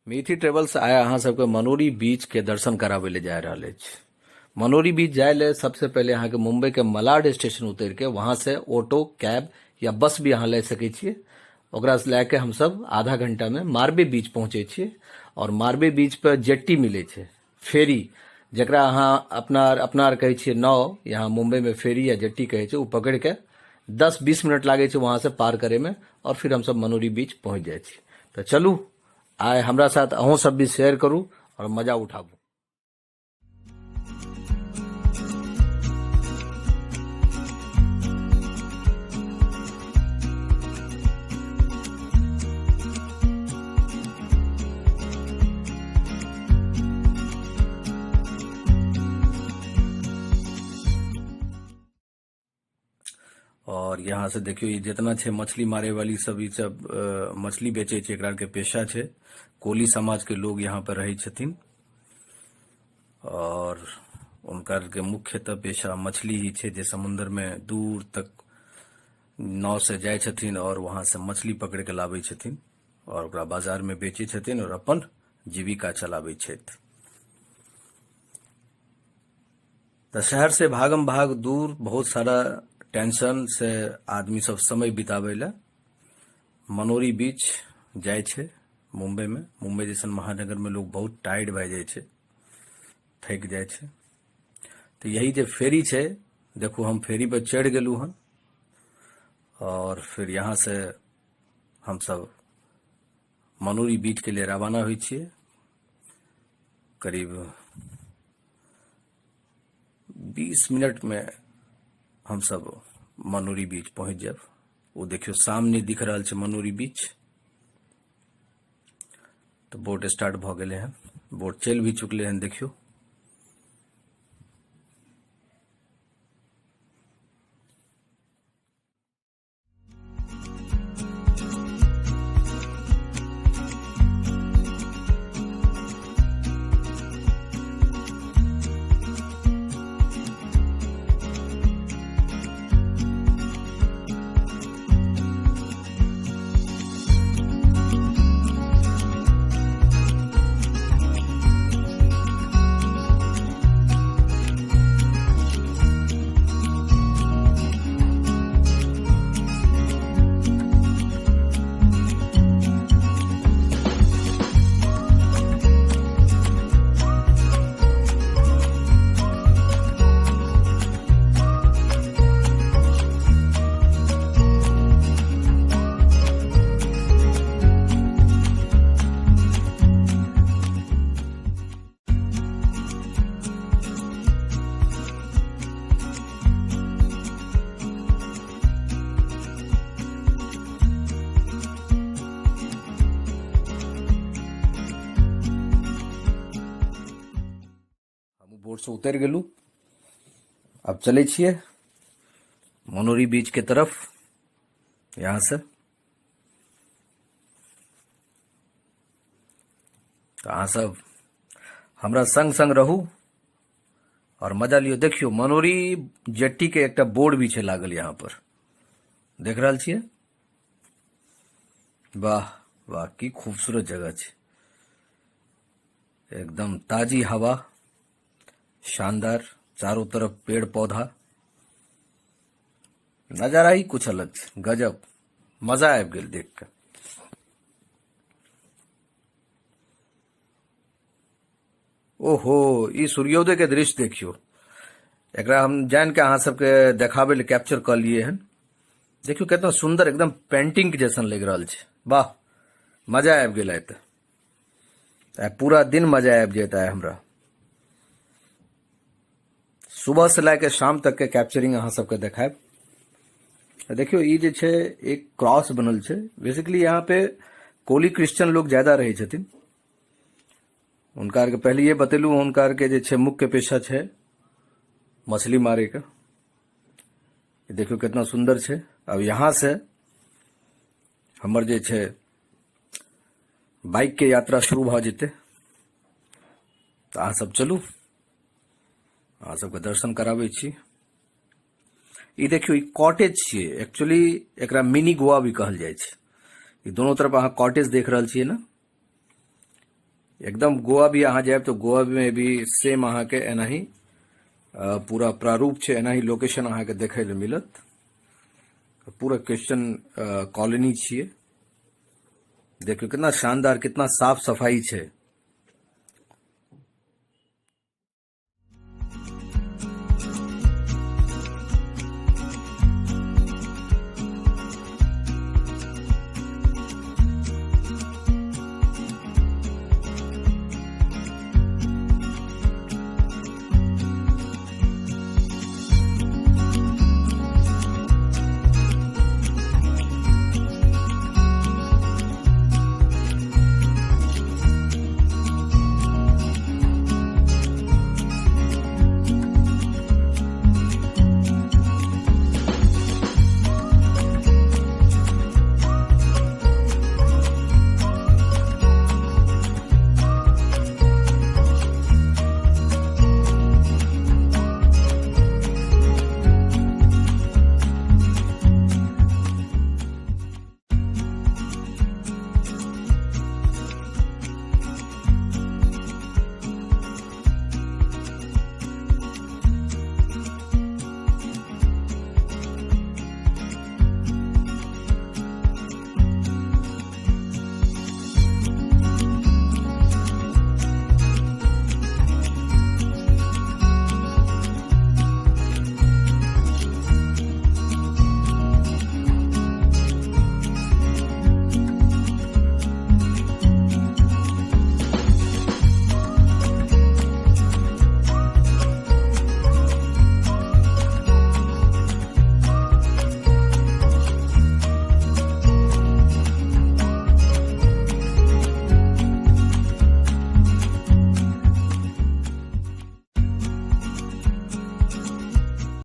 मेथी ट्रेवल्स आइ अहाँ सबके मनोरी बीच के दर्शन कराबै लए जा रहल अछि। मनोरी बीच जाय ले सबसे पहले अहाँके मुंबई के मलाड स्टेशन उतर के वहां से ऑटो, कैब या बस भी अहाँ ले सकै छियै। ओकरा से लए के हमसब आधा घंटा में मार्बे बीच पहुंचे छियै और मार्बे बीच पर जेट्टी मिलै छै, फेरी, जकरा अहाँ अपना अपना आर कहै छियै नाव, यहाँ मुंबई में फेरी या जेट्टी कहै छै, ओ पकड़ के 10-20 मिनट लागै छै वहां से पार करे में और फिर हमसब मनोरी बीच पहुंच जाइ छी। तऽ चलू आइ हमरा साथ अहूँ सब भी शेयर करू और मजा उठाबू। और यहाँ से देखियो ई जितना छे मछली मारे वाली सब ई सब मछली बेचे छे, एकरा के पेशा छे। कोली समाज के लोग यहाँ पर रहे छथिन और उनका के मुख्यतः पेशा मछली ही छे, जे समुन्द्र में दूर तक नाव से जाय छथिन और वहां से मछली पकड़ के लाबे छथिन और ओकरा बाजार में बेचे छथिन और अपन जीविका चलाबे छथि। तो शहर से भागम भाग दूर बहुत सारा टेंशन से आदमी सब समय बितावे ला मनोरी बीच जाय छे मुंबई में। मुंबई जैसन महानगर में लोग बहुत टायर्ड भए जाय छे, थक जाय छे। तो यही जे फेरी छे, देखो हम फेरी पर चढ़ गेलू हन और फिर यहाँ से हम सब मनोरी बीच के लिए रवाना हुई छिए। करीब 20 मिनट में हम सब मनोरी बीच पहुंच जाब। वो देखियो सामने दिख रहा है मनोरी बीच। तो बोट स्टार्ट भ गेले हैं, बोट चल भी चुकले हैं। देखियो बोट से उतर गेलू, अब चले छिए मनोरी बीच के तरफ। यहाँ से तो अहाँ सब हमरा संग संग रहू और मजा लियो। देखियो मनोरी जेट्टी के एकटा बोर्ड भी छे लागल यहाँ पर, देख रहल छिए। वाह वाह की खूबसूरत जगह छे, एकदम ताजी हवा, शानदार, चारों तरफ पेड़ पौधा, नजारा ही कुछ अलग छे, गजब मजा आबि गेल देख के। ओहो ई सूर्योदय के दृश्य देखियो, एकरा हम जान के अहाँ सबके देखाबे ले कैप्चर कर लिए हन। देखियो कितना सुंदर, एकदम पेंटिंग के जैसन लग रहल छे। वाह मजा आबि गेल आइ तऽ, पूरा दिन मजा आबि जायत आइ हमरा। सुबह से लए के शाम तक के कैप्चरिंग अहाँ सबके देखायब। देखियो ई जे छे एक क्रॉस बनल छे, बेसिकली यहाँ पे कोली क्रिश्चियन लोग ज्यादा रहे छथिन। उनका आरके पहले ये बतेलू, उनका आरके जे छे मुख्य पेशा छे मछली मारे के। देखियो कितना सुंदर छे। अब यहाँ से हमर जे छे बाइक के यात्रा शुरू भ जेते। तो अहाँ सब चलू, अहाँ सबके दर्शन कराबै छी। ई देखियो ई कॉटेज छियै, एक्चुअली एकरा मिनी गोवा भी कहल जाइ छै। ई दोनों तरफ अहाँ कॉटेज देख रहल छियै ने, एकदम गोवा भी अहाँ जायब तऽ गोवा में भी सेम अहाँके एनाही पूरा प्रारूप छै, एनाही लोकेशन अहाँके देखै लए मिलत। पूरा क्रिश्चियन कॉलोनी छियै। देखियौ कितना शानदार, कितना साफ सफाई छै।